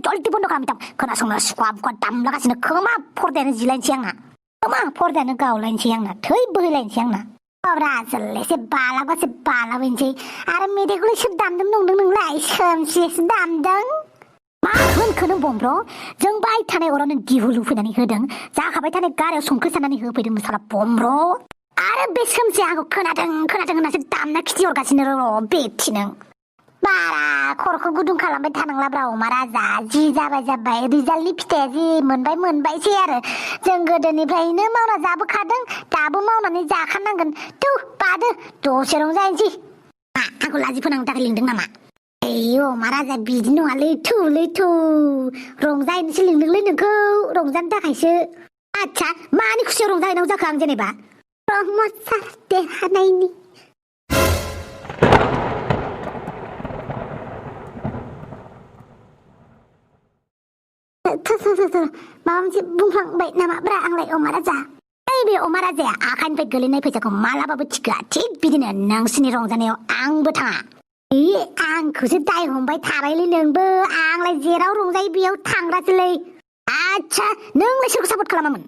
जल्दि बन्द खालामथां खोनासंनो सुखुवा दामलागासिनो खोमा फरदायानो जिलायनोसै आंना खोमा फरदायानो गावलायनोसै आंना थै बोहैलायनोसै आंना अब्रा आसोल एसे बालाबासो बालाबायनोसै आरो मेथाइखौलाय सोर दामदों नंदों नोंलाय सोमस्रिसो दामदों मा होनखो नों बमब्र जों बाय थानाय अराव नों गिहुलु फैनानै होदों जाखाबाय थानाय गारियाव संख्रि सारनानै होफैदों साला बमब्र आरो बे सोमस्रि आंखौ खोनादों होननासो दामना खिथिहरगासिनो र' बेथि नों बारा खर'खौ गुदुं खालामबाय थानांलाब्रा अमा राजा जि जाबाय रिजाल्टनि फिथाइया जि मोनबायसै आरो जों गोदोनिफ्रायनो मावना जाबोखादों दाबो मावनानै जाखानांगोन थौ बादो दसे रंजानोसै आंखौ लाजि फोनांनो थाखाय लिंदों नामा ए अमा राजा बिदि नङा लैथु रंजाहैनोसो लिंदोंलै नोंखौ रंजानो थाखायसो आच्छा मानि खुसियाव रंजाहैनांगौ जाखो आं जेनेबा रहमतसार देरहानायनि माबा मोनसे बुंफ्लांबाय नामाब्रा आंलाय अमा राजा बे अमा राजाया आखाइनिफ्राय गोलैनाय फैसाखौ मालाबाबो थिखोआ थिग बिदिनो नोंसिनि रंजानायाव आंबो थाङा आंखौसो दाय हमबाय थाबायलै नोंबो आंलाय जेराव रंजायो बेयाव थांग्रासोलै आच्छा नोंलाय सोरखौ सापर्ट खालामामोन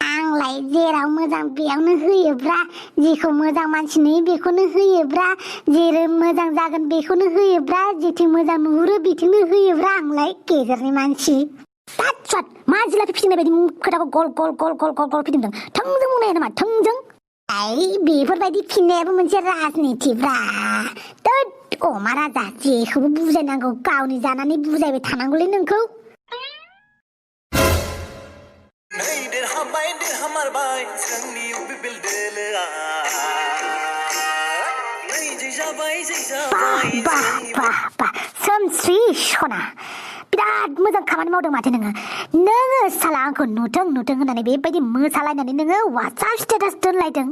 आंलाय जेराव मोजां बेयावनो होयोब्रा जेखौ मोजां मानसि नुयो बेखौनो होयोब्रा जेरै मोजां जागोन बेखौनो होयोब्रा जेथिं मोजां नुहुरो बिथिंनो होयोब्रा आंलाय गेजेरनि मानसि तात्सत मा जिलापि फिदिंनाय बायदि खोथाखौ गल फिदिंदों थोंजों बुंनाया नामा थोंजों बेफोरबायदि फिननायाबो मोनसे राजनितिब्रा दोद अमा राजा जेखौबो बुजायनांगौ गावनि जानानै बुजायबाय थानांगौलै नोंखौ सोमस्रि सना बिराद मोजां खामानि मावदों माथो नोङो साला आंखौ नुथों होननानै बेबायदि मोसालायनानै नोङो वाट्सएप स्टेटास दोनलायदों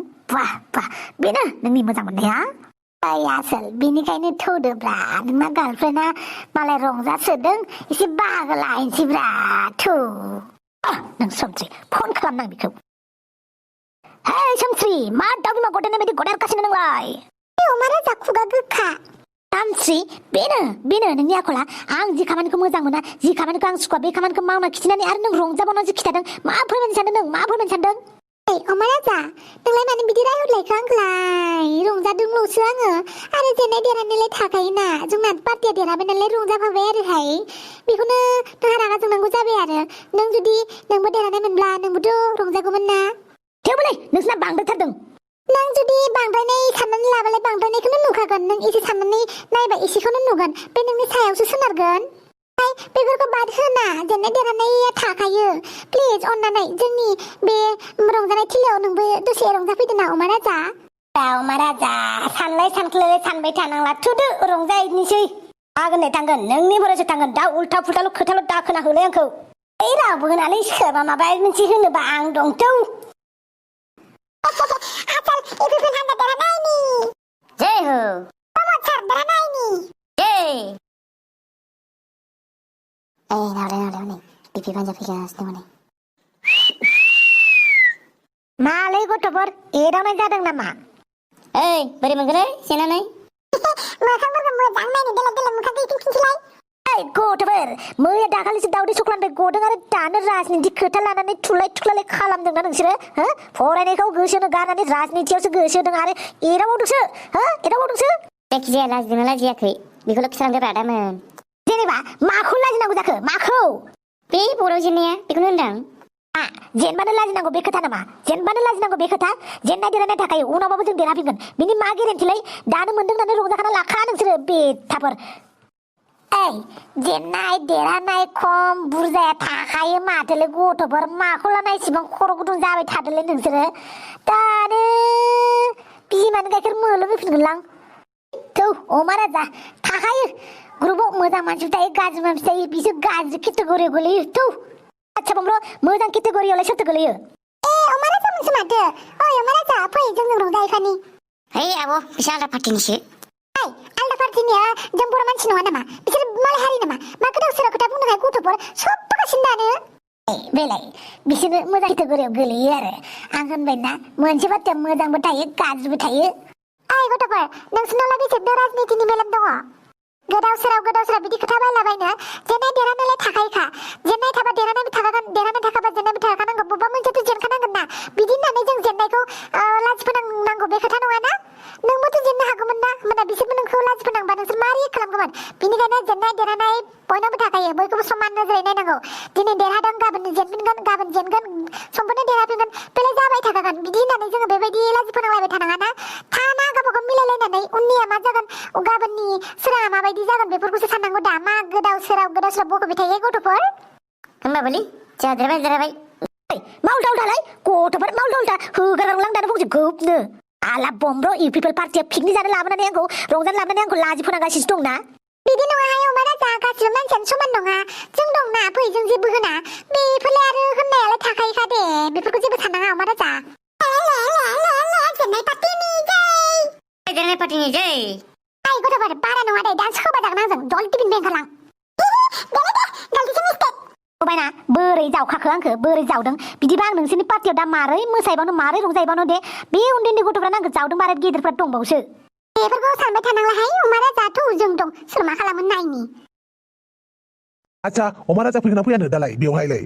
बेनो नोंनि मोजां मोननाया आसोल बेनिखायनो थौदोब्रा नोंना गार्लफ्रेन्डआ मालाय रंजासोदों एसे बाहागो लाहैनोसैब्रा थौ नों सोमस्रि फन खालामनां बेखौ हे सोमस्रि मा दाउ बिमा गदेरनाय बायदि गदेरगासिनो नोंलाय अमा राजा खुगा गोखा सोमस्रि बेनो नोंनि आखला आं जि खामानिखौ मोजां मोना जि खामानिखौ आं सुखुवा बे खामानिखौ मावना खिथिनानै आरो नों रंजाबावनासो खिथादों मा फोरमायनो सानदों अमा राजा नोंलाय मानो बिदि रायहरलायखो आंखौलाय रंजादोंल'सो आङो आरो जेननाय देरहानायलाय थाखायोना जोंना पार्टिया देरहाबाय नालाय रंजाफाबाय आरोहाय बेखौनो नोंहा रागा जोंनांगौ जाबाय आरो नोंबो देरहानाय मोनब्ला नोंबोथ' रंजागौमोन ना थेवबोलाय नोंसिना बांद्रायथारदों नों जुदि बांद्रायनाय साननानै लाबालाय बांद्रायनायखौनो नुखागोन नों एसे साननानै नायबा एसेखौनो नुगोन बे नोंनि सायावसो सोनारगोन बेफोरखौ बाद होना जेननाय देरहानाया थाखायो प्लिज अननानै जोंनि बे रंजानाय थिलियाव नोंबो दसे रंजाफैदो ना अमा राजा सानलाय सानख्लाय सानबाय थानांला थुदो रंजाहैनोसै थांगोन नोंनि बोरायसो थांगोन दा उल्था फुल्थाल' खोथाल' दाखोना होलाय आंखौ रावबो होनालै सोरबा माबा मोनसे होनोबा आं दंथौ जय हो नावलाय बिपि बानजाफैगासिनो माने मालै गथ'फोर एदावनाय जादों नामा बोरै मोनगोन जेनानै मोखांफोरखौ मोजां नायनो देलाय मोखांखौ खिन्थिलाय गथ'फोर मैया दाखालिसो दावदै सख्लानिफ्राय गदों आरो दानो राजनिति खोथा लानानै थुलाय खालामदोंना नोंसोरो फरायनायखौ गोसो गारनानै राजनितियावसो गोसो होदों आरो एदावबावदोंसो जायखिजाया लाजिदोंना लाजियाखै बेखौल' खिथालांदो रादामोन जेनेबा माखौ लाजिनांगौ जाखो माखौ बे बर' जेननाया बेखौनो होनदां जेनबानो लाजिनांगौ बे खोथा नामा जेननाय देरहानाय थाखाय उनावबाबो जों देरहाफिनगोन बिनि मा गेरेन्टिलाय दानो मोनदों होननानै रंजाखाना लाखा नोंसोरो बेथाफोर जेननाय देरहानाय खम बुरजाया थाखायो माथोलै गथ'फोर माखौ लाना इसेबां खर' गुदुं जाबाय थादोलै नोंसोरो दानो बिमानि गाइखेर मोलोमहैफिनगोनलां थौ अमा राजा थाखायो ग्रुपाव मोजां मानसि थायो गाज्रि मानसि थायो बिसोर गाज्रि केटेगरियाव गोलैयो थौ आच्छा बमब्र मोजां केटेगरियावलाय सोरथो गोलैयो अमा राजा मोनसे माथो अमा राजा फै जोंजों रंजाहैखानि आब' बिसोर आलदा पार्टिनिसो आलदा पार्टिनिया जों बर' मानसि नङा नामा बिसोर मालाय हारि नामा मा गोदाव सोराव खोथा बुंनो हाय गथ'फोर सप्तागासिनो दानो बेलाय बिसोरो मोजां केटेगरियाव गोलैयो आरो आं होनबायना मोनसे बाथ्राया मोजांबो थायो गाज्रिबो थायो गथ'फोर नोंसोरनावलाय बेसेबां राजनितिनि मेलेम दङ गोदाव सोराव बिदि खोथा बायलाबायनो जेननाय देरहानायलाय थाखायोखा जेननाय थाबा देरहानायबो थाखागोन देरहानाय थाखाबा जेननायबो थाखानांगौ बबेबा मोनसेथ' जेनखानांगोन ना बिदि होननानै जों जेननायखौ लाजिफोनांनांगौ बे खोथा नङाना नोंबोथ' जेननो हागौमोन ना होमबाना बिसोरबो नोंखौ लाजिफोनांबा नोंसोर मारै खालामगौमोन बिनिखायनो जेननाय देरहानाय बयनावबो थाखायो बयखौबो समान नोजोरै नायनांगौ दिनै देरहादों गाबोन जेनफिनगोन गाबोन जेनगोन समफोरनो देरहाफिनगोन बेलाय जाबाय थाखागोन बिदि होननानै जोङो बेबायदि लाजिफोनांलायबाय थानाङा ना थाना गावबागाव मिलायलायनानै उननिया मा जागोन गाबोननि सोराङा माबायदि जागोन बेफोरखौसो साननांगौ दा मा गोदाव सोराव बक'बाय थायो गथ'फोर होमबाबोलै जोंहा देरहाबाय मावदा उल्दालाय गथ'फोर मावदा उल्दा होगारलां दानो बुंसै गोबनो आला बम्ब्र इउ पिपल पार्टिया पिकनिक जानो लाबोनानै आंखौ रंजानो लाबोनानै आंखौ लाजि फोनांगासिनो दंना बिदि नङाहाय अमा राजा गासिबो मानसियानो समान नङा जों दंना फै जों जेबो होना बेफोरलाय आरो होननायालाय थाखायोखा दे बेफोरखौ जेबो साननाङा अमा राजा जेननाय पार्टिनि जै आइ गथ'फोर बारा नङा दे डान्स होबा जागोन आंजों जल टिफिन बेंखारलां बायना बोरै जावखाखो आंखो बोरै जावदों बिदिबा आं नोंसोरनि पार्टियाव दा मारै मोसायबावनो मारै रंजायबावनो दे बे उन्दै उन्दै गथ'फ्रा आंखौ जावदों बारा गेदेरफ्रा दंबावसो बेफोरखौ सानबाय थानांलाहाय अमा राजाथ' जों दं सोर मा खालामो नायनि आच्छा अमा राजा फैगोन ना फैयानो दालाय बेवहायलाय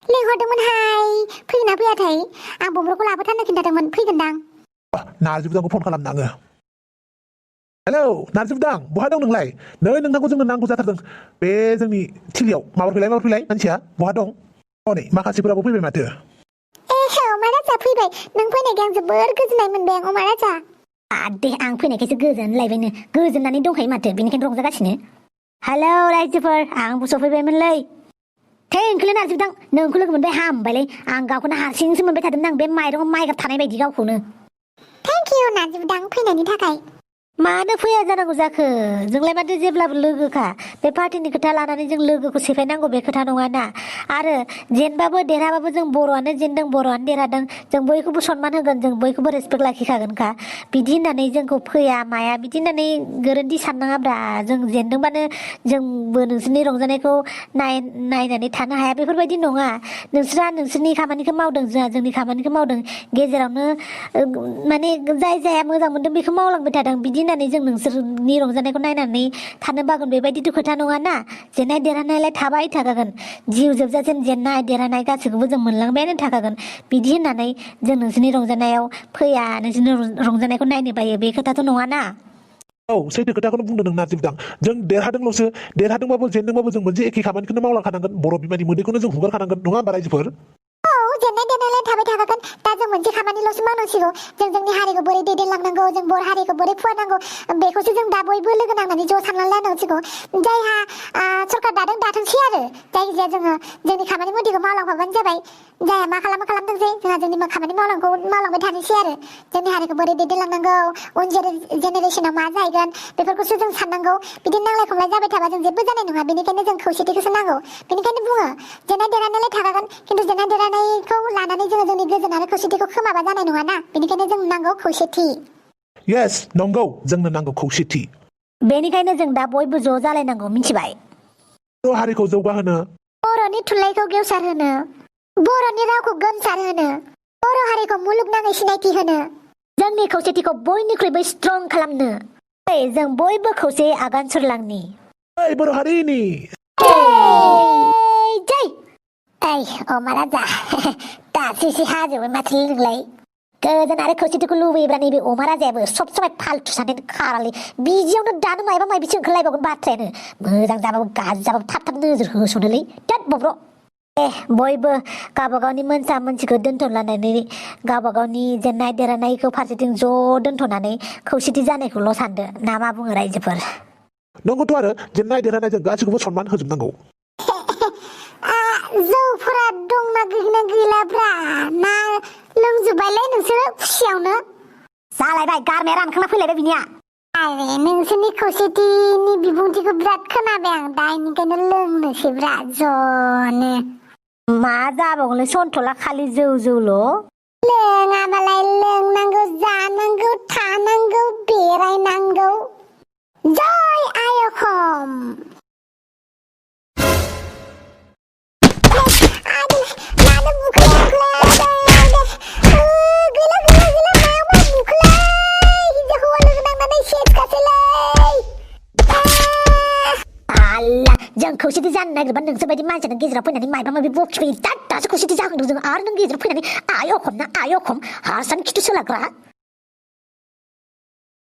लिंहरदोंमोनहाय फैगोन ना फैयाथाय आं बम्ब्रखौ लाबोथारनो खिन्थादोंमोन फैगोनदां नार्जिबुदांखौ फन खालामनो आङो हेलौ नार्जिबुदां बहा दं नोंलाय नै नोंथांखौ जोंनो नांगौ जाथारदों बे जोंनि थिलियाव माबार फैलाय मानसिया बहा दं नै माखासेफोराबो फैबाय माथो अमा राजा फैबाय नों फैनायखाय आं जोबोर गोजोननाय मोनबाय अमा राजा दे आं फैनायखायसो गोजोनलायबायनो गोजोननानै दंखायो माथो बेनिखायनो रंजागासिनो हेलौ रायजोफोर आंबो सफैबायमोनलै थेंक्सलै नार्जिबुदां नोंखौ लोगो मोनबाय हामबायलै आं गावखौनो हारसिंसो मोनबाय थादोंमोन आं बे माइरङाव माइगाब थानाय बायदि गावखौनो थेंक इउ नार्जिबुदां फैनायनि थाखाय मानो फैया जानांगौ जाखो जोंलाय माथो जेब्लाबो लोगोखा बे पार्टिनि खोथा लानानै जों लोगोखौ सेफायनांगौ बे खोथा नङाना आरो जेनबाबो देरहाबाबो जों बर'आनो जेनदों बर'आनो देरहादों जों बयखौबो सनमान होगोन जों बयखौबो रेसपेक्ट लाखिखागोनखा बिदि होननानै जोंखौ फैया माया बिदि होननानै गोरोन्थि साननाङाब्रा जों जेनदोंबानो जोंबो नोंसोरनि रंजानायखौ नायनानै थानो हाया बेफोरबायदि नङा नोंस्रा नोंसोरनि खामानिखौ मावदों जोंहा जोंनि खामानिखौ मावदों गेजेरावनो माने जाया मोजां मोनदों बेखौ मावलांबाय थादों बिदि होननानै जों नोंसोरनि रंजानायखौ नायनानै थानो बागोन बेबायदिथ' खोथा नङाना जेननाय देरहानायलाय थाबाय थाखागोन जिउ जोबजासिम जेननाय देरहानाय गासैखौबो जों मोनलांबायानो थाखागोन बिदि होननानै जों नोंसोरनि रंजानायाव फैया नोंसोरनि रंजानायखौ नायनो बायो बे खोथाथ' नङाना औ सैथो खोथाखौनो बुंदों नों नार्जिबुदां जों देरहादोंल'सो देरहादोंबाबो जेनदोंबाबो जों मोनसे एखे खामानिखौनो मावलांखानांगोन बर' बिमानि मोदैखौनो जों हुगारखानांगोन नङा होमबा रायजोफोर जेननाय देरनायलाय थाबाय थाखागोन दा जों मोनसे खामानिल'सो मावनांसिगौ जों जोंनि हारिखौ बोरै दैदेनलांनांगौ जों बर' हारिखौ बोरै फुवारनांगौ बेखौसो जों दा बयबो लोगो नांनानै ज' साननानै लानांसिगौ जायहा सरकार दादों दाथोंसै आरो जायखिजाया जोङो जोंनि खामानि मथेखौ मावलांफाबानो जाबाय जायहा मा खालामदोंसै जोंहा जोंनि खामानि मावलांबाय थानोसै आरो जोंनि हारिखौ बोरै दैदेनलांनांगौ उन जेनेरेसनाव मा जाहैगोन बेफोरखौसो जों साननांगौ बिदि नांलाय खमलाय जाबाय थाबा जों जेबो जानाय नङा बेनिखायनो जों खौसेथिखौसो नांगौ बेनिखायनो बुङो जेननाय देरहानायलाय थाखागोन खिन्थु जेननाय देरहानायखौ लानानै जोङो जोंनि गोजोन आरो खौसेथिखौ खोमाबा जानाय नङाना बेनिखायनो जों नांगौ खौसेथि येस नंगौ जोंनो नांगौ खौसेथि बेनिखायनो जों दा बयबो ज' जालायनांगौ मिथिबाय बर' हारिखौ जौगाहोनो बर'नि थुनलाइखौ गेवसार होनो बर'नि रावखौ गोमसार होनो बर' हारिखौ मुलुगनाङै सिनायथि होनो जोंनि खौसेथिखौ बयनिख्रुइबो स्ट्रं खालामनो जों बयबो खौसेयै आगान सुरलांनि बर' हारिनि जै अमा राजा दासो एसे हाजोबबाय माथो नोंलाय गोजोन आरो खौसेथिखौ लुबैयोब्ला नैबे अमा राजायाबो सब समाय फाल्थु साननानै खारालै बिदियावनो दानो मायबा मायबिसो ओंखारलायबावगोन बाथ्रायानो मोजां जाबाबो गाज्रि जाबाबो थाब नोजोर होस'नोलै दाद बब्र' बयबो गावबागावनि मोनसा मोनसिखौ दोनथ'लायनानै गावबागावनि जेननाय देरहानायखौ फारसेथिं ज' दोनथ'नानै खौसेथि जानायखौल' सानदो ना मा बुङो रायजोफोर नंगौथ' आरो जेननाय देरहानायजों गासैखौबो सनमान होजोबनांगौ जौफोरा दंना गैलाब्रा ना लोंजोब्बायलै नोंसोरो खुसियावनो जालायबाय गारमाया रानखांना फैलायबाय बिनिया आरे नोंसोरनि खौसेथिनि बिबुंथिखौ बिराद खोनाबाय आं दा बेनिखायनो लोंनोसैब्रा ज'नो मा जाबावगोनलै सन्थला खालि जौल' लोङाबालाय लोंनांगौ जानांगौ थानांगौ बेरायनांगौ जय आयखम नागिरबा नोंसोर बायदि मानसियानो गेजेराव फैनानै माइबा माबि बखिफैयो दासो खौसेथि जाखांदों जों आरो नों गेजेराव फैनानै आय अखम ना आय अखम हारसानि खिथु सोलाग्रा